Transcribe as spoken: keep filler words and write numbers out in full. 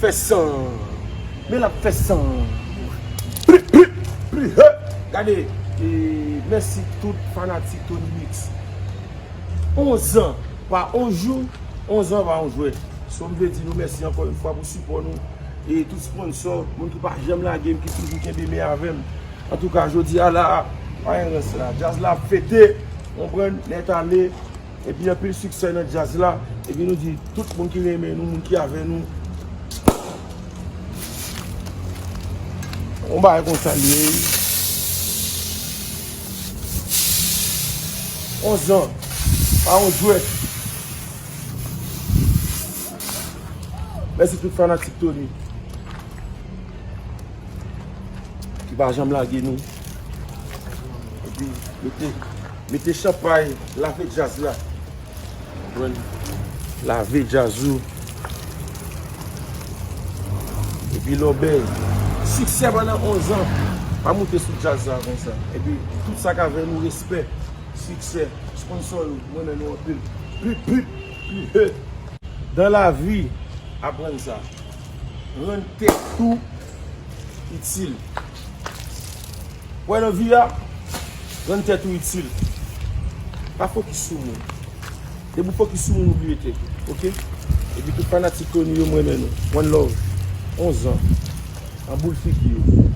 Fè san. Men l ap fè san. Pri, pri, pri, he. Gade, e, mèsi tout fanatik Tony Mix. Onz an, pa on jou, onz an pa on jwèt. So, m vle di nou mèsi ankò yon fwa pou sipò nou. E tout sponsò, moun ki pa janm lage m, ki toujou kenbe men avè m. Antouka, jodi a la, pa gen rans la. Djaz la ap fete, konprann, nèt ale. Epi anpil siksè nan djaz la. Epi nou di tout moun ki renmen nou, moun ki avè nou. On bagay konsa l ye. Onz an, pa on jwèt. Mèsi tout fanatik Tony ki pa janm lage nou. Epi mete, mete chanpay, lave djaz la. Konprann? Lave djaz ou. Epi lòbèy. Siksè pandan onz an. Pa moute sou djaz sa konsa. Epi tout sa k avè nou, respè. Siksè. Sponsò yo, mwen renmen nou anpil. Pi, pi, pi, he. Dan lavi, aprann sa. Rann tèt ou itil. Wè nan vi a, rann tèt ou itil. Pa fokis sou moun. Depi w fokis sou moun, ou bliye tèt ou. Oke? Epi tout fanatik Tony yo, mwen renmen nou. One love. Onz an. An boul figi yo.